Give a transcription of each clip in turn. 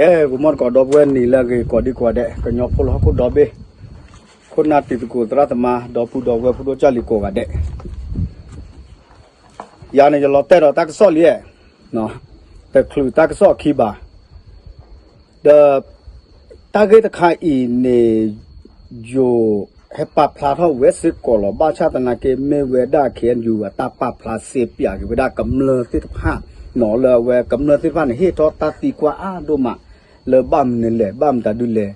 အဲ ဂီၤမီၢ်တကိး ဒီပုၢ်ဝဲၢ်နံၤလၢအဂ့ၤ ကိးဒံကိးဂၤဒဲး ကညီဖိလၢဟီၣ်ခိၣ်ဒီဘ့ၣ် ခိၣ်နၢ်တံၤသကိးသရၣ်သမါ ဒီပုၢ်ဒီဝဲၢ်ဖိဒိၣ်ကၢ်လံၤကိးဂၤဒဲး ယၤန့ၣ် ယလီၤတဲာ်ဒီးတၢ်ကစီၣ်လံ, တချုးတၢ်ကစီၣ်အခံဘၣ်, ဒီး တၢ်ဂ့ၢ်တခါအံၤန့ၣ် ယိၤဟဲပာ်ဖျါထီၣ်ဝဲစ့ၢ်ကီးလီၤ. ဘၣ်ဆၣ်သနာ်က့ မ့ၢ်ဝဲဒၣ် ခ့ၣ်အဲၣ်ယူၣ် အတၢ်ပာ်ဖျါစ့ပၠးက့ၤဝဲဒၣ်ကမျၢၢ်သ့ၣ်တဖၣ်နီၤ, လၢအဝဲကမျၢၢ်သ့ၣ်တဖၣ်န့ၣ် ဟ့ၣ်ထီၣ်တၢ်သံကွၢ်အါဒိၣ်မး လၢဘၣ်မနုၤလဲၣ် ဘၣ်မတၤဒုလဲၣ်,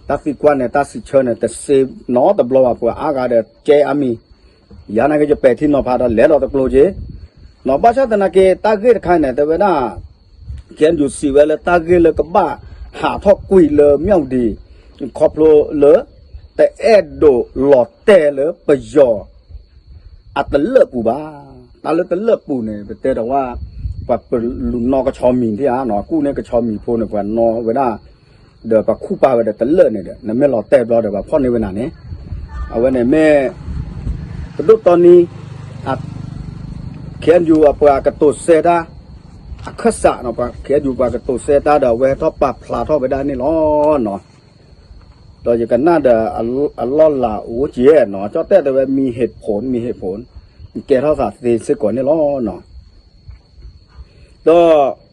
တၢ်သံကွၢ်န့ၣ် တၢ်စံးဆၢန့ၣ် တစ့နီတဘျီဘၣ် ပှၤအါဂၤဒီးကဲအါမံၤ, ယၤနာ်က့ ယပဲာ်ထံနီၤဖးဒီးလဲၤဒီးတကျိၤက့ၤ, နီၤ ဘၣ်ဆၣ်သနာ်က့ တၢ်ဂ့ၢ်တခါန့ၣ် တဲဝဲဒၣ် ခ့ၣ်အဲၣ်ယူၣ် စံးဝဲလၢတၢ်ဂ့ၢ်လၢကဘၣ်ဟးထီၣ်ကွံာ်လၢမၠၣ်ဝတံၤ ခီဖျိလၢ တအဲၣ်ဒိးလီၤတဲာ်လၢပယီၤ အတလၢၢ်ပူၤဘၣ်. တၢ်လၢတလၢၢ်ပူၤန့ၣ် ပတဲဒီးဝဲ ပှၤပလူၤနီၣ်ကဆီမံၤဒံးဧါနီၤ, ကူၣ်န့ၢ်ကဆီမံၤဖိန့ၣ် ပှၤနီၣ်ဝဲဒၣ် ဒီးပှၤခူၣ်ပာ်ဝဲဒီးတလၢၢ်န့ၣ်ဒီး နမ့ၢ်လီၤတဲာ်ဘျီဒီး ပှၤဖီၣ်န့ၢ်ဝဲနၤန့ၣ်, အဝဲန့ၣ်မ့ၢ် ပဒိၣ်တီနံ ခ့ၣ်အဲၣ်ယူၣ် အပှၤကတိၤစဲတၢ် အခၢၣ်စးနီၤ, ခ့ၣ်အဲၣ်ယူၣ် ပှၤကတိၤစဲတၢ်ဒီး အဝဲဟဲထီၣ်ပာ်ဖျါထီၣ်ဝဲဒၣ်န့ၣ်လီၤနီၤ. ဒီးယကနၣ်ဒီး အလီၢ်လၤအိၣ်က့နီၤ, ကၠီၣ်တဲၣ်တဲဝဲ မံၤဟ့ၣ်ဖိ မံၤဟ့ၣ်ဖိ ကဲထီၣ်သးသ့စ့ၢ်ကီးန့ၣ်လီၤနီၤ. ဒီး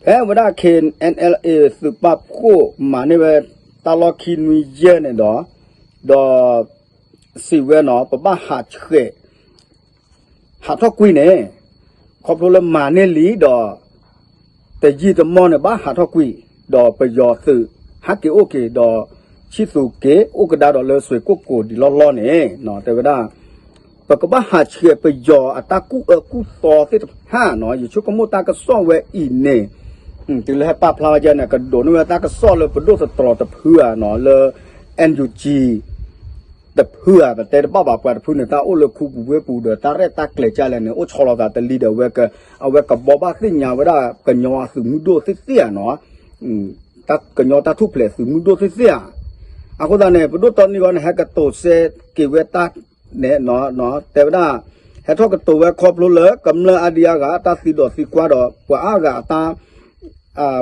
ဖဲဝဲဒၣ် ခ့ၣ်အဲၣ်ယူၣ် သုးပာ်ဖှိၣ်မၤန့ၢ်ဝဲ တၢ်လီၢ်ခံနွံယဲၢ်န့ၣ်ဒီး ဒီး စံးဝဲနီၤ ပဘၣ်ဟးဆှဲး ဟးထီၣ်ကွံာ်န့ၣ် ခီဖျိလၢမၤန့ၢ်လံဒီး တယံာ်တမီၢ်န့ၣ် ဘၣ်ဟးထီၣ်ကွံာ် ဒီးပယီၤသုး ဟးက့ၤအိၣ်က့ၤဒီး ဆံးသူးက့ၤအိၣ်ကဒါဒီးလၢစွ့ၣ်ကိၣ်ကိၤဒံးလီၢ်လီၢ်န့ၣ် တဲဝဲဒၣ် ပကဘၣ်ဟးဆှဲးပယီၤအတၢ်ကူၣ်အၢကူၣ်သီသ့ၣ်တဖၣ်နီၤ, ယဆိကမိၣ်တၢ်ကစီၣ်ဝဲအံၤန့ၣ် တုၤလၢဟဲပာ်ဖျါဝဲဒ်န့ၣ် ကဒိးန့ၢ်ဝဲတၢ်ကစီၣ်လၢပဒိၣ်သတြီၤတဖုဧါနီၤ, လၢ NUG တဖုဧါ, ပတဲတဘၣ်ဘၣ် ပှၤတဖုန့ၣ် တၢ်အိၣ်လၢခူပူၤဝ့ၢ်ပူၤဒီး တၢ်ရဲၣ်တၢ်ကျဲၤကလဲၣ်န့ၣ် အိၣ်ဆီလီၤသးတလံၤဒီး အဝဲကဘီဘၣ်သ့ၣ်ညါဝဲဒၣ် ကညီအသုးမုၢ်ဒိၣ်သ့ၣ်သ့ၣ်ဧါနီၤ, ကညီတၢ်ထူၣ်ဖျဲးသုးမုၢ်ဒိၣ်သ့ၣ်သ့ၣ်ဧါ. အဃိသတးန့ၣ် ပဒိၣ်တီနံဂီၢ်န့ၣ် ဟဲကတိၤစဲက့ၤဝဲတၢ်န့ၣ် တဲဝဲဒၣ် ဟဲထီၣ်ကတိၤဝဲခီဖျိလၢ ကမျၢၢ်အါဒံအါဂၤ တၢ်သံဒီးသံကွၢ်ဒီး ပှၤအါဂၤအတၢ်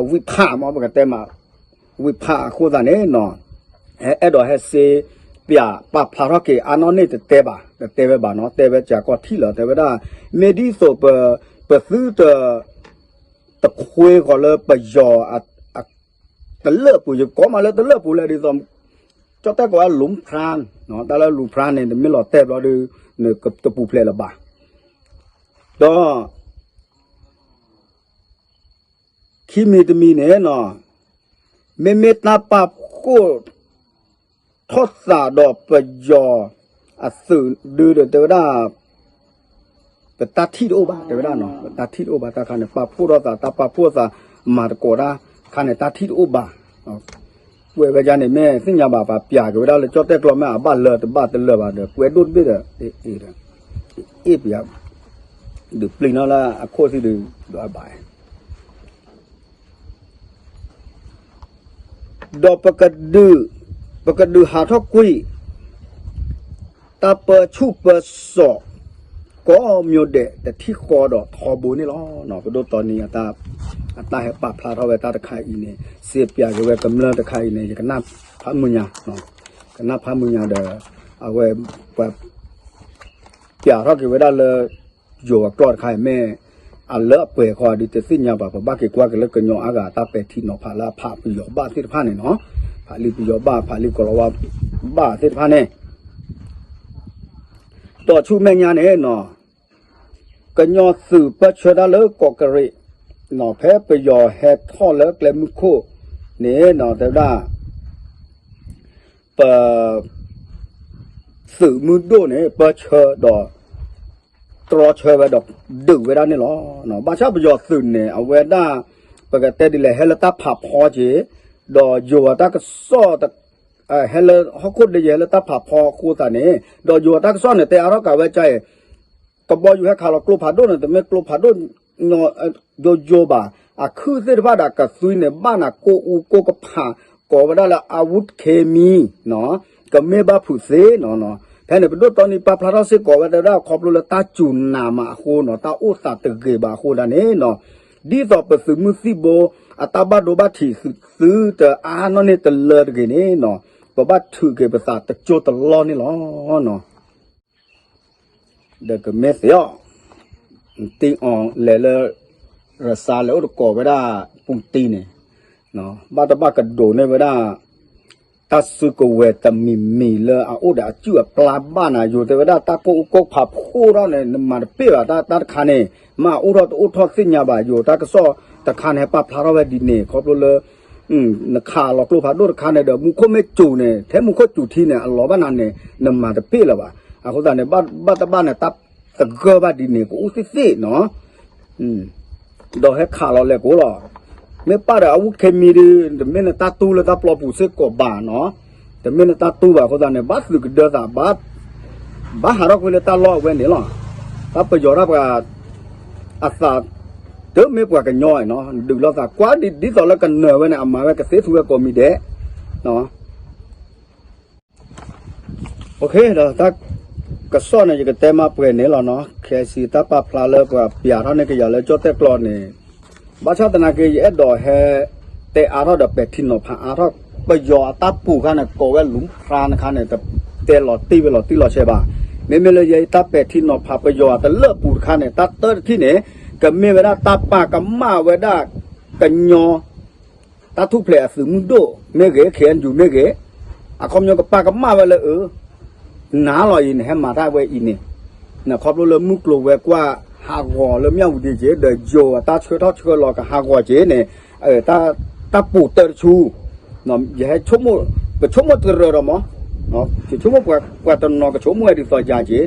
ဝံၣ်ဖးမ့ၢ် ပကတဲမး ဝံၣ်ဖးအဃိသတးန့ၣ် ဟဲအဲၣ်ဒိးဟဲစ့ပၠးပာ်ဖျါထီၣ်က့ၤအါနီၢ်န့ၣ်တတဲဘၣ်, တတဲဝဲဘၣ်နီၤ, တဲဝဲကၢ်ကီၢ်ထံၣ်လီၤ တဲဝဲဒၣ် မ့ၢ်ဒ်သိးပ ပသုတ တခွ့ဃီၤလၢပယီၤ တလၢၢ်ပူၤ ယကိးမးလၢတလၢၢ်ပူၤလဲၣ်ဒ်သိး ကၠီၣ်တဲၣ်ကိးဝဲလူၤဖရၣ်, တၢ်လၢလူၤဖရၣ်န့ၣ် နမ့ၢ်လီၤတဲာ်ဘျီဒီး နတပူၤဖျဲးလၢၤဘၣ်. ဒီး ခံမံၤတမံၤန့ၣ်နီၤ, မ့မ့ၢ်တၢ်ပာ်ဖှိၣ်ထီၣ်သးဒီးပယီၤအသုးဒုဒီး တဲဝဲဒၣ် ပတၢ်ထံၣ်တအိၣ်ဘၣ် တဲဝဲဒၣ်နီၤ, ပတၢ်ထံၣ်တအိၣ်ဘၣ် တၢ်ခါန့ၣ် ပာ်ဖှိၣ်ထီၣ်သး တၢ်ပာ်ဖှိၣ်သး မၤသကိးတၢ်ခါန့ၣ် တၢ်ထံၣ်တအိၣ်ဘၣ်. ကွဲးဝဲဒ်န့ၣ် မ့ၢ်သ့ၣ်ညါဘၣ် ပှၤပျးက့ၤဝဲဒၣ်လၢကၠီၣ်တဲၣ်ကျီမ့ၢ် အဘၣ်လၢတဘၣ်တလၢာ်ဘၣ်ဒီး ကွဲးဒိၣ်တဘ့ၣ်ဒီး အ့ၣ် အ့ၣ်ပျး ဒုးပျံၤနီၤလၢအခိၣ်သံၣ်ဒုး ဒီးအဘၣ် ဒီးပကဒုး ပကဒုးဟးထီၣ်ကွံာ် တၢ်ပၢဆူၣ်ပၢစိး ကိးမၠိဒဲး တထံၣ်ဃီဒီးထီဘိန့ၣ်လီၤ. ပဒိၣ်တီနံ အတၢ်ဟဲပာ်ဖျါထီၣ်ဝဲတၢ်တခါအံၤန့ၣ် စ့ပၠးက့ၤဝဲကမျၢၢ်တခါအံၤန့ၣ် ယကနၣ်ဖးမုၢ်ညါ ကနၣ်ဖးမုၢ်ညါဒီး အဝဲ ပှၤ ပျးထီၣ်က့ၤဝဲဒၣ်လၢ ယိၤအကျီၢ်တခါအံၤမ့ၢ် အလၢအပှဲၤဃီဒုးတသ့ၣ်ညါဘၣ် ပဘၣ်က့ၤကွၢ်က့ၤလၢကညီအါဂၤတၢ်ပဲာ်ထံနီၤဖးလၢအဖးပယီၤဘၣ်သ့ၣ်တဖၣ်န့ၣ်နီၤ, ဖးလံာ်ပယီၤဘၣ် ဖးလံာ်ကီၤလၤဝါဘၣ်သ့ၣ်တဖၣ်န့ၣ် ဒီးဆူမဲာ်ညါန့ၣ်နီၤ ကညီသုးပၢဆှၢတၢ်လၢကီၢ်ကရ့း ဖဲပယီၤဟဲထီၣ်လၢကျဲမုၢ်ခိၣ်န့ၣ်နီၤ တဲဝဲဒၣ် ပ သုးမုၢ်ဒိၣ်န့ၣ် ပၢဆှၢဒီး တြီဆၢဝဲဒီး ဒုးဝဲဒၣ်န့ၣ်လီၤ. ဘၣ်ဆၣ်ပယီၤသုးန့ၣ် အဝဲဒၣ် ပကတဲဒ်လဲၣ် ဟဲလၢတၢ်ဖးဖီက့ၤ ဒီးယိၤအတၢ်ကစီၣ် ဟဲလၢဟီၣ်ခိၣ်ဒ်ယဲၢ် ဟဲလၢတၢ်ဖးဖီအဃိသတးန့ၣ် ဒီးယိၤအတၢ်ကစီၣ်န့ၣ် တဲအါထီၣ်ကးဝဲကါအံၤ ကဘီယူၤဟဲခးလီၤကျိဖးဒိၣ်န့ၣ် တမ့ၢ်ကျိဖးဒိၣ် ယိယိဘၣ်, အခုၣ်သ့ၣ်တဖၣ်ဒီးကသွံန့ၣ် ဘၣ်နၤကိၣ်အူကိၣ်ကဖး ကိးဝဲဒၣ်လၢ အဝုတ် เคมี နီၤ, ကမ့ၢ်ဘၣ်ဖုးသ့နီၤ. ဖဲန့ၣ် ပဒိၣ်တီနံပာ်ဖျါထီၣ်စ့ၢ်ကီးဝဲတဲဝဲဒၣ် ခီဖျိလၢတၢ်စူၤနးမးအဃိနီၤ, တၢ်အိၣ်သးတဂ့ၤဘၣ်အဃိဒၣ်န့ၣ်နီၤ ဒ်သိးပသုးမုၢ်သံၣ်ဘိ အတၢ်ဘၣ်ဒိဘၣ်ထံးသုတအါနီၢ်န့ၢ်တလၢတဂ့ၤန့ၣ်နီၤ, ပဘၣ်ထုးက့ၤပသးတကၠိတလီၢ်န့ၣ်လီၤ. ဒီးကမ့ၢ်သ့အီၤ, တံအီၤလဲၤလၢ ရစါလဲၤအိၣ်တကိးဝဲဒၣ် ပူတံန့ၣ်, ဘၣ်တဘၣ်ကဒိးန့ၢ်ဝဲဒၣ် တၢ်စုကဝဲၤတမံၤမံၤလၢအအိၣ်ဒီးအစုၣ်အပျါဘၣ်နၤ, ယိၤတဲဝဲဒၣ်တၢ်ကိၢ်အူကိၢ်ဖးဖှိၣ်ထီၣ်န့ၣ် နမၤတပ့ၢ်ဘၣ်, တၢ်တၢ်တခါန့ၣ် မ့ၢ်အိၣ်ထီၣ်တအိၣ်ထီၣ်သ့ၣ်ညါဘၣ်, ယိၤတၢ်ကစီၣ်တခါန့ၣ် ဟဲပာ်ဖျါထီၣ်ဝဲဒ်န့ၣ် ခီဖျိလၢ နခးလီၤကျိဖးဒိၣ်တခါန့ၣ်ဒီး မူခိၣ်မ့ၢ်စူၤန့ၣ် ထဲမူခိၣ်စူၤထံန့ၣ် အလီၤဘၣ်နၤန့ၣ် နမၤတပ့ၢ်လၢၤဘၣ်. အဃိသတးန့ၣ် ဘၣ်တဘၣ်န့ၣ် တၢ်သဂၢၢ်ဘၣ်ဒ်န့ၣ် ကအိၣ်သ့ၣ်သ့ၣ်နီၤ. ဒီးဟဲခးလီၤလဲၤကိးလီၤ. မ့ၢ်ပာ်ဒီးအဝူခဲမံဒီး တမ့ၢ်နတၢ်တူၢ်လၢတၢ်ပျီပူၤစ့ၢ်ကီးဘၣ်နီၤ. တမ့ၢ်နတၢ်တူၢ်ဘၣ်အဃိသတးန့ၣ် ဘၣ်သုးကဒၢသး ဘၣ်ဟးထီၣ်ကွံာ်လၢတၢ်လီၢ်အဝဲန့ၣ်လီၤ. တၢ်ပယီၤတၢ်ပှၤ အသး တမ့ၢ်ပှၤကညီနီၤ, ဒုးလိာ်သးကွၢ်ဒ်သိးလၢကနၢၤဝဲန့ၣ် အမၤဝဲကသ့ထူဝဲကိးမံၤဒဲး ဒီးတၢ်ကစီၣ်န့ၣ် ယကတဲမးပှဲၤန့ၣ်လီၤနီၤ. ခဲစံးတၢ်ပာ်ဖျါလၢပှၤပျးထီၣ်န့ၢ်ကယၤလၢကၠီၣ်တဲၣ်ကျီန့ၣ်, ဘၣ်ဆၣ်သနာ်က့ ယအဲၣ်ဒိးဟဲတဲအါထီၣ်ဒီးပဲာ်ထံနီၤဖးအါထီၣ် ပယီၤအတၢ်ပူၤခါန့ၣ် ကိးဝဲလူၤဖျါနခါန့ၣ် တတဲလီၤတံၢ်ဝဲလီၤတံၢ်လီၤဆဲးဘၣ်. မ့မ့ၢ်လၢယတၢ်ပဲာ်ထံနီၤဖးပယီၤအတလၢၢ်ပူၤတခါန့ၣ် တၢ်တၢတထံၣ်န့ၣ် ကမ့ၢ်ဝဲဒၣ်တၢ်ပာ်ကမၣ်ဝဲဒၣ် ကညီ တၢ်ထူၣ်ဖျဲးအသုးမုၢ်ဒိၣ်မ့ၢ်ဂ့ၤ ခ့ၣ်အဲၣ်ယူၣ်မ့ၢ်ဂ့ၤ, အခီပညီကပာ်ကမၣ်ဝဲလၢအ နၤလီၤအံၤန့ၣ် ဟဲမၤတၢ်ဝဲအံၤန့ၣ်, ခီဖျိလၢမုၢ်ကျိၤဝဲၤကွာ်ဟးဂီၤလၢမၠၣ်ဝတံၤက့ၤ ဒီးယိၤအတၢ်ဆှၢထီၣ်ဆှၢလီၤကဟးဂီၤက့ၤန့ၣ်, တၢ်ပူၤတၢတဆူ ယဟဲဆိကမိၣ်, ပဆိကမိၣ်တရၢဒီးမး, ယဆိကမိၣ်ပှၤတနီၤကဆိကမိၣ်ဝဲဒ်သိးယၤက့ၤနီၤ, ဒီး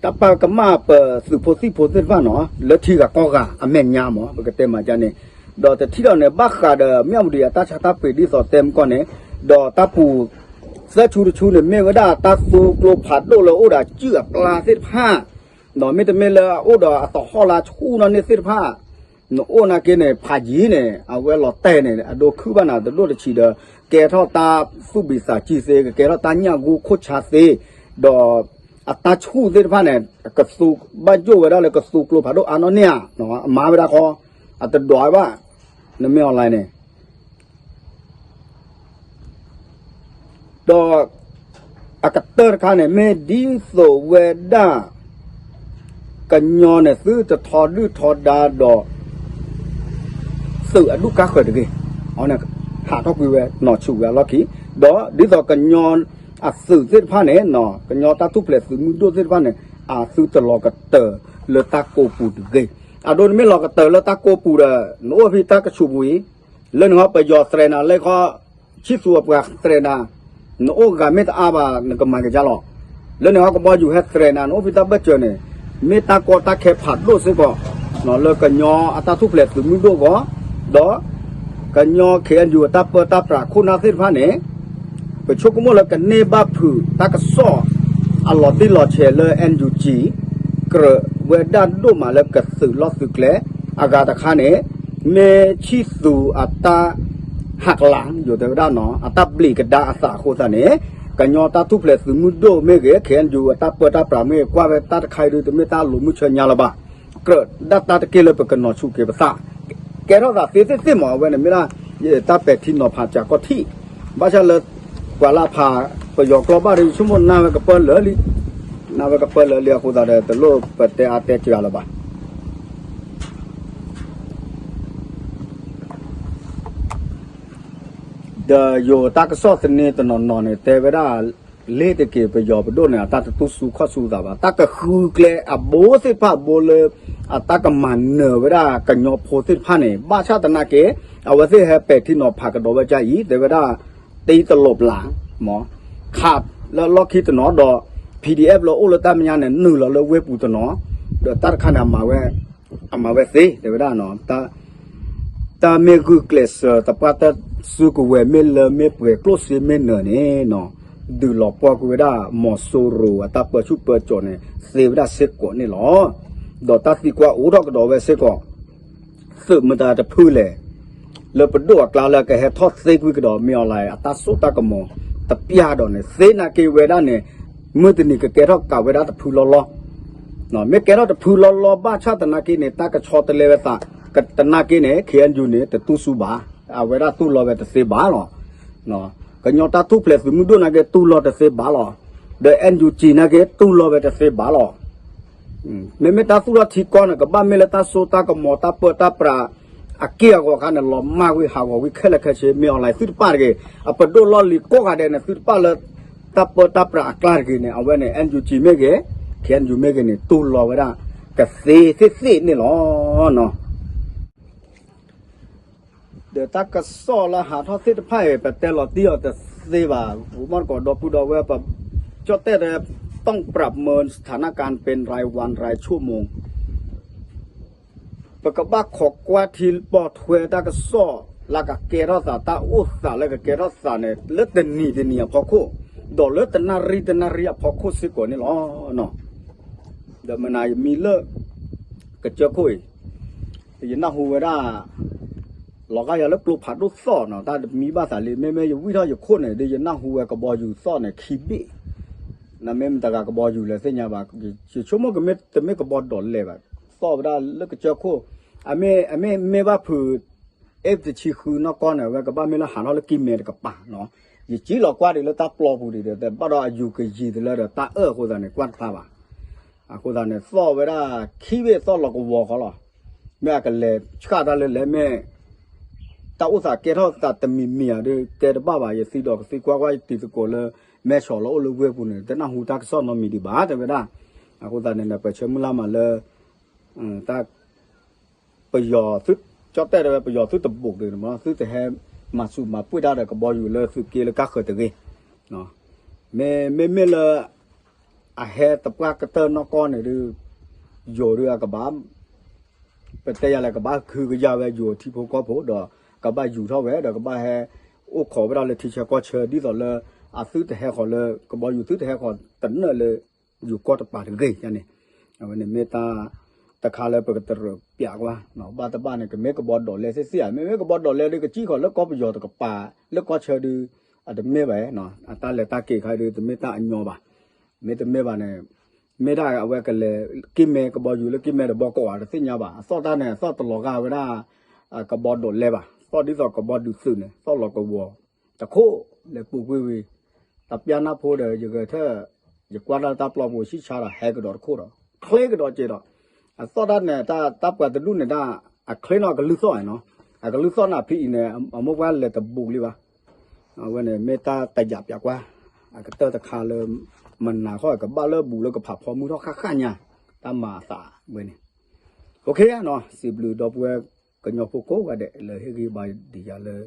တၢ်ပာ်ကမၣ်ပသုးဖိသံၣ်ဖိသ့ၣ်တဖၣ်နီၤ လၢထံဂၤကီၢ်ဂၤအမဲာ်ညါမး ပကတဲမးဒ်န့ၣ်, ဒီးတထံၣ်ဒီးန့ၣ် ဘၣ်ဃးဒီးမၠၣ်ဝတံၤအတၢ်ဆါတၢ်ပှ့ၤဒ်သိးတဲမကီၢ်န့ၣ်, ဒီးတၢ်ပူၤသၢဆူတဆူန့ၣ် မ့ၢ်ဝဲဒၣ်တၢ်သူကျိဖးဒိၣ်လၢအိၣ်ဒီးအစုၣ်အပျါသ့ၣ်တဖၣ်, ဒီးမ့တမ့ၢ်လၢအအိၣ်ဒီးအသဟီၣ်လါဆူၣ်နီၢ်န့ၢ်သ့ၣ်တဖၣ် နအိၣ်နာ်က့န့ၣ် ဖးယံၤန့ၣ် အဝဲလီၤတဲာ်န့ၣ် အဒိခုၣ်ဘၣ်နၤတဒိၣ်တဆံးဒီး ကဲထီၣ်တၢ်သူၣ်ဘံၣ်သးစံၣ်သ့ ကကဲထီၣ်တၢ်ညၣ်ဂိခိၣ်ဆါသ့, ဒီးအတၢ်ဆူၣ်သ့ၣ်တဖၣ်န့ၣ် ကသူဘၣ်ယိၣ်ဝဲဒၣ်လၢကသူကျိဖးဒိၣ်အါနီၢ်န့ၢ်ဧါ, အမၤဝဲဒၣ်ဃီ, အတဒွးဘၣ်, နမ့ၢ် online န့ၣ် ဒီးအကတၢၢ်တခါန့ၣ် မ့ၢ်ဒ်သိးဝဲဒၣ် ကညီန့ၣ် သုတထီဒုၣ်ထီဒါဒီး သုးအဒူၣ်ကါဃၢၤတဂ့ၤ, အဝဲန့ၣ် ဟးထီၣ်ကွံာ်ဝဲ နီၢ်ဆူၣ်ဝဲအလီၢ်ခံ, ဒီးဒ်သိးကညီအသုးသ့ၣ်တဖၣ်န့ၣ်, ကညီတၢ်ထူၣ်ဖျဲးသုးမုၢ်ဒိၣ်သ့ၣ်တဖၣ်န့ၣ် အသုတလီၤကတၢၢ်လၢတၢ်ကိးပူၤတဂ့ၤ, အဒိနမ့ၢ်လီၤကတၢၢ်လၢတၢ်ကိးပူၤဒီး နအိၣ်ဖဲတၢ်ကဆူးပူၤအံၤ လၢန့ၣ်ဟီပယီၤသရဲးနၤ လၢခီ ဆံၣ်သူအပှၤသရဲးနၤ, နအိၣ်ဂၤမ့ၢ်တအါဘၣ် နကမၤက့ၤကၢ်လီၤ. လၢန့ၣ်ဟီကဘီယူၤဟဲသရဲးနၤ နအိၣ်ဖဲတၢ်ဘၢၣ်စၢၤန့ၣ်, မ့ၢ်တၢ်ကီတၢ်ခဲဖးဒိၣ်စ့ၢ်ကီး လၢကညီအတၢ်ထူၣ်ဖျဲးသုးမုၢ်ဒိၣ်အဂီၢ်, ဒီးကညီ ခ့ၣ်အဲၣ်ယူၣ် အတၢ်ပၢတၢ်ပြးခိၣ်နၢ်သ့ၣ်တဖၣ်န့ၣ် ပဆိကမိၣ်လၢကန့ၢ်ဘၣ်ဖုးတၢ်ကစီၣ် အလီၤတံၢ်လီၤဆဲးလၢ NUG ကြၢးဝဲဒၣ်ဒိၣ်မးလၢကသုးလီၢ်သုးကျဲ, အဂၤတခါန့ၣ် မ့ၢ်ဆံၣ်သူအတၢ်ဟးကလၤ ယိၤတဲဝဲဒၣ်နီၤ အတၢ်ဘျံးကဒါအသးအဃိသတးန့ၣ်, ကညီတၢ်ထူၣ်ဖျဲးသုးမုၢ်ဒိၣ်မ့ၢ်ဂ့ၤ ခ့ၣ်အဲၣ်ယူၣ် အတၢ်ပၢတၢ်ပြးမ့ၢ်ဂ့ၤ ကွၢ်ဝဲတၢ်တခါအံၤဒုး တမ့ၢ်တၢ်လိၤမုၢ်ဆၢညါလၢၤဘၣ်. ကြၢးဒၣ်တၢ်တက့ၢ်လၢပကနီၤဆူၣ်က့ၤပသး ကဲထီၣ်သးသ့သ့ၣ်သ့ၣ်မး အဝဲန့ၣ်မ့ၢ်ဒၣ် ယတၢ်ပဲာ်ထံနီၤဖးစှၤကီၢ်ထံး, ဘၣ်ဆၣ်လၢ ပှၤလၢအဖးပယီၤကျိာ်ဘၣ်ဒီး ယဆိကမိၣ်နၢ်ဝဲကပၢလၢာ်လံ, နၢ်ဝဲကပၢလၢာ်လံအဃိသတးဒီး တလိၣ်ပတဲအါတဲစှၤလၢၤဘၣ်. ဒီးယိၤတၢ်ကစီၣ်သန့တနီၤနီၤန့ၣ် တဲဝဲဒၣ် လ့တက့ၤပယီၤပဒိၣ်န့ၣ် အတၢ်တတူၢ်ဆူၣ်ခီၣ်ဆူၣ်သးဘၣ်. တၢ်ကဃုကျဲအဘိသ့ၣ်တဖၣ်ဘိလၢ အတၢ်ကမၤနၢၤဝဲဒၣ်ကညီဖိသ့ၣ်တဖၣ်န့ၣ် ဘၣ်ဆၣ်သနာ်က့ အဝဲသ့ၣ်ဟဲပဲာ်ထံနီၤဖးကဒီးဝဲဒ်အံၤ တဲဝဲဒၣ် တံတလိာ်ပျၢ် ခးလၢလီၢ်ခံတနီၤဒီး PDF လၢအိၣ်လၢတၢ်မဲာ်ညါန့ၣ် နုာ်လီၤလၢဝ့ၢ်ပူၤတနီၤ, ဒီးတၢ်တခါန့ၣ် အမၤဝဲသ့ တဲဝဲဒၣ်နီၤ. တၢ်မ့ၢ်ဂုာ်ကျဲးစၢး သပှၢ်တၢၢ်စုကဝဲၤမ့ၢ်လၢမ့ၢ်ပှဲၤကျိၣ်စ့မ့ၢ်နၢၤန့ၣ်နီၤ, ဒုးလီၤပှီၢ်ကွံာ်ဝဲဒၣ် မီၤစိရိၤအတၢ်ပၢဆူၣ်ပၢစိးန့ၣ် သ့ဝဲဒၣ်စ့ၢ်ကီးန့ၣ်လီၤ. ဒီးတၢ်သံကွၢ်အိၣ်ထီၣ်ကဒီးဝဲစ့ၢ်ကီး သုးမတၤတဖုလဲၣ် လၢပဒိၣ်အကျါလၢကဟဲထီၣ်သ့ကွံာ်ကဒီး မ့ၢ်အီၤလၢအတၢ်စိတၢ်ကမီၤတပျၢ်ဒီးန့ၣ် သ့နာ်က့ဝဲဒၣ်န့ၣ် မုၢ်တနံၤကကဲထီၣ်ကးဝဲဒၣ်တဖုလီၤလီၤ, မ့ၢ်ကဲထီၣ်တဖုလီၤလီၤဘၣ်ဆၣ်သနာ်က့န့ၣ် တၢ်ကဆီတလဲဝဲသး, သနာ်က့န့ၣ် ခ့ၣ်အဲၣ်ယူၣ်န့ၣ် တတူၢ်ဆူၣ်ဘၣ်, အဝဲဒၣ်တူၢ်လီၤဝဲတသ့ဘၣ်လီၤ. ကညီတၢ်ထူၣ်ဖျဲးသုးမုၢ်ဒိၣ်နာ်က့တူၢ်လီၤတသ့ဘၣ်လီၤ, ဒီး NUG နာ်က့တူၢ်လီၤဝဲတသ့ဘၣ်လီၤ. မ့မ့ၢ်တၢ်သူၣ်ထီၣ်ထံကီၢ်န့ၣ် ကဘၣ်မ့ၢ်လၢတၢ်စိတၢ်ကမီၤ တၢ်ပၢတၢ်ပြး အက့ၢ်အဂီၤအခါန့ၣ် လီၤမၢ်ကွံာ်ဟးဂီၤကွံာ်ခဲလၢာ်ခဲဆ့ မ့ၢ်အီၤလဲၣ်သုတပၣ်တဂ့ၤ, အပဒိၣ်လီၢ်လံၤကိးဂၤဒဲးန့ၣ် သုတပၣ်လၢ တၢ်ပၢတၢ်ပြးအကျါတဂ့ၤန့ၣ် အဝဲန့ၣ် NUG မ့ၢ်ဂ့ၤ, ခ့ၣ်အဲၣ်ယူၣ်မ့ၢ်ဂ့ၤန့ၣ် တူၢ်လီၤဝဲဒၣ် ကသ့သ့သ့န့ၣ်လီၤ. ဒီးတၢ်ကစီၣ်လၢဟးထီၣ်သ့ၣ်တဖၣ်အံၤ ပတဲလီၤတံၢ်အီၤတသ့ဘၣ်, ပမီၢ်တကိးဒီပုၢ်ဒီဝဲၢ် ပကၠီၣ်တဲၣ်ဒီး ต้องปรับเมินสถานการณ์เป็นรายวันรายชั่วโมง ပကဘၣ်ခိးကွၢ်ထံပီၣ်ထွဲတၢ်ကစီၣ် လၢကကဲထီၣ်သး တၢ်အိၣ်သးလၢကကဲထီၣ်သးန့ၣ် လၢတနံၤတနံၤအဖီခိၣ်, ဒီးလၢတနၣ်ရံၣ်တနၣ်ရံၣ်အဖီခိၣ်စ့ၢ်ကီးန့ၣ်လီၤ. ဒီးမနၤယမံလၢ ကစၢၢ်ခိၣ်အံၤ ယနၢ်ဟူဝဲဒၣ် လီၤဂာ်ယၤလၢကျိဖးဒိၣ်သီၣ်နီၤ တၢ်တမံဘၣ်သးလံ, မ့မ့ၢ်ယဝံၣ်ထီၣ်ယခိၣ်န့ၣ် ဒီးယနၢ်ဟူဝဲကဘီယူၤသီၣ်န့ၣ် ခံဘ့ၣ်, နမ့ၢ်မတၤဂၤကဘီယူၤလဲၣ်သ့ၣ်ညါဘၣ်, ယဆိကမိၣ်ကမ့ၢ်တမ့ၢ်ကဘီဒိးလဲဘၣ်, သီၣ်ဝဲဒၣ်လၢကစၢၢ်ခိၣ်, အမ့ၢ် အမ့ၢ်မ့ၢ်ဘၣ်ဖုး F တဆံဃုနီၢ်ကီၢ်န့ၣ် အဝဲကဘၣ်မ့ၢ်လၢဟးထီၣ်လၢကံၢ်မဲတကပၤနီၤ, ယစံၣ်လီၤကွၢ်ဒံးလၢတၢ်ပျီပူၤဒံးဒီး ဘၣ်ဒီးအယူၤကယံၤတလၢဒီး တၢ်အၢၣ်အဃိသတးန့ၣ် ကွၢ်တဖျါဘၣ်. အဃိသတးန့ၣ် သီၣ်ဝဲဒၣ်ခံဘ့ၣ်သီၣ်လီၤကဝီၤဃီလီၤ. မ့ၢ်အကလဲၤဆှၣ်တၢ်လၢလဲၣ် မ့ၢ် တၢ်အိၣ်သးကဲထီၣ်သးတမံၤမံၤဧါဒီး တဲတဘၣ်ဘၣ်, ယသံဒီးကသံကွၢ်ကွၢ်ယတံၤသကိးလၢ မဲဆီးလီၤအိၣ်လၢဝ့ၢ်ပူၤန့ၣ် တနၢ်ဟူတၢ်ကစီၣ်နီတမံၤဒံးဘၣ် တဲဝဲဒၣ်. အဃိသတးန့ၣ်ဒီး ပဆၢမုၢ်လၢ်မးလၢ တၢ် ပယီၤသု ကၠီၣ်တဲၣ်တဲဝဲ ပယီၤသုတဘူးဒီး သုတဟဲမၤဆူၣ်မၤပှ့ၢ်တၢ်ဒီးကဘီယူၤလၢသုးက့လၢကါဃၢၤတဂ့ၤ. မ့ မ့မ့ၢ်လၢ အဟဲတပှၢ်ကတၢၢ်နီၢ်ကီၢ်န့ၣ်ဒီး ယိၤဒီးအကဘၣ် ပတဲယၤလဲၣ် ကဘၣ်ခုကယၢ်ဝဲယိၤထံဖိကီၢ်ဖိဒီး ကဘၣ်ယူၤထီၣ်ဝဲဒီးကဘၣ်ဟဲ အိၣ်ခိးဝဲဒၣ်လၢထံဆၢကီၢ်ဆၢ ဒ်သိးလၢ အသုတဟဲဃီၤလၢ ကဘီယူၤသုတဟဲဃီၤတနၢၣ်လၢ ယိၤကီၢ်တပၤတဂ့ၤန့ၣ်. အဝဲန့ၣ်မ့ၢ်တၢ် တခါလၢပကတရၢၢ်ပျးကွၢ် ဘၣ်တဘၣ်န့ၣ် ကမ့ၢ်ကဘီဒိးလဲသ့ၣ်သ့ၣ်ဧါ, မ့မ့ၢ်ကဘီဒိးလဲဒီးကစံၣ်ဃီၤလၢကီၢ်ပယီၤတကပၤ လၢကီၢ်ဆၢဒုး အတမ့ၢ်ဘၣ်, အတၢ်လဲၤတၢ်က့ၤခါဒုးတမ့ၢ်တၢ်အညီဘၣ်. မ့တမ့ၢ်ဘၣ်န့ၣ် မ့ၢ်ဒၣ်အဝဲကလဲၤက့ၤမဲာ်ကဘီယူၤလၢက့ၤမဲာ်တဘီကိးဂၤတသ့ၣ်ညါဘၣ်. အသီၣ်တၢ်န့ၣ် အသီၣ်တလီၤဂာ်ဝဲဒၣ် ကဘီဒိးလဲဘၣ်. သီၣ်ဒ်သိးကဘီဒုးသုးန့ၣ် သီၣ်လီၤကဝီၤတခိၣ် လဲၤပူၤကွံာ်ဝံၤ တပျၢ်နၢ်ဖိဒီး ယဂဲၤထၢၣ် ယကွၢ်တၢ်လၢတၢ်ပျီပူၤ ဆံၣ်ဆါဒီး ဟဲကဒီးတခိၣ်ဒီး ချ့ကဒီးက့ၤဒီး အသီၣ်တၢ်န့ၣ် တၢ်ပှၤတဒူၣ်န့ၣ် တၢ်အချ့နီၢ်ကလုၢ်သီၣ်နီၤ, အကလုၢ်သီၣ်န့ၣ်ဖဲအံၤန့ၣ် အမိၢ်ပှၢ်လဲၤတဘူးလံဘၣ်. အဝဲန့ၣ်မ့ၢ်တၢ်တယာ်ပျးကွၢ် အကတၢၢ်တခါလၢ မနၤဃီကဘၣ်လၢဘူးလၢကဖးဖီမုၢ်ထီၣ်ဃၣ်ဃၣ်ညါ တၢ်မၤအသးဝဲန့ၣ်. စံးဘျုးဒီပုၢ်ဝဲၢ်ကညီဖိကိးဂၤဒဲး လၢဟ့ၣ်ဂံၢ်ဘါဒံးယၤလၢ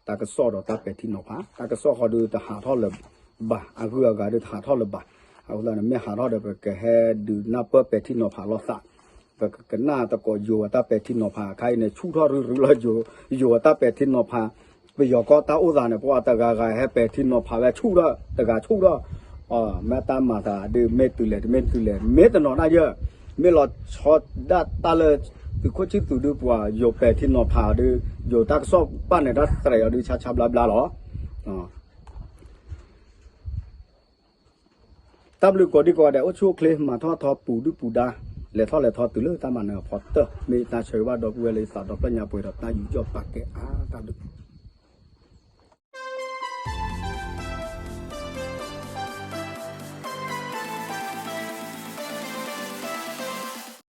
တၢ်ကစီၣ်ဒီးတၢ်ပဲာ်ထံနီၤဖး, တၢ်ကစီၣ်ဃီဒုးတဟးထီၣ်လၢၤဘၣ်, အဂုၤအဂၤဒုးတဟးထီၣ်လၢၤဘၣ်. အဃိသတးန့ၣ် မ့ၢ်ဟးထီၣ်ဒီး ပကဟဲဒုးနၢ်ပၢၢ်ပဲာ်ထံနီၤဖးလိာ်သး, ပကကနၣ်သကိးယိၤအတၢ်ပဲာ်ထံနီၤဖး ခါအံၤန့ၣ် ဆူၣ်ထီၣ်ရုရုလီၤ ယိၤအတၢ်ပဲာ်ထံနီၤဖး, ပယီၤကီၢ်တၢ်အိၣ်သးန့ၣ် ပှၤတဂၤဂၤဟဲပဲာ်ထံနီၤဖးဝဲဆူၣ်ထီၣ် တဂၤဆူၣ်ထီၣ် မ့ၢ်တၢ်မၤသးဒုး မ့ၢ်တုၤလဲၣ် တမ့ၢ်တုၤလဲၣ် မ့ၢ်တနီၤဒၣ်ယဲၢ်, မ့ၢ်လီၤဆီဒၣ်တၢ်လၢ သုးခိၣ်ဆံၣ်သူးဒုးပှၤ ယိၤပဲာ်ထံနီၤဖးဒုး ယိၤတၢ်ကစီၣ်ပာ်န့ၢ်တၢ်သရဲးအီၤဒုး ဆါဆါဘျါဘျါလီၤ. တၢ်ဘျုးကိးဒံကိးဂၤဒဲး အိၣ်ဆူၣ်အိၣ်ချ့ မၤထီၣ်ထီပူၤဒုၣ်ပူၤဒါ လဲၤထီၣ်လဲၤထီတုၤလၢတၢ်မၤနၢၤအဖီတၢၢ် မ့ၢ်ယတၢ်ဆၢဂ့ၤဘၣ်ဒီပုၢ်ဝဲၢ်လၢယသးဒီဖျၢၣ်ညါပှဲၤဒီးတၢ်ယူးယီၣ်ပာ်ကဲအါတၢ်ဒုး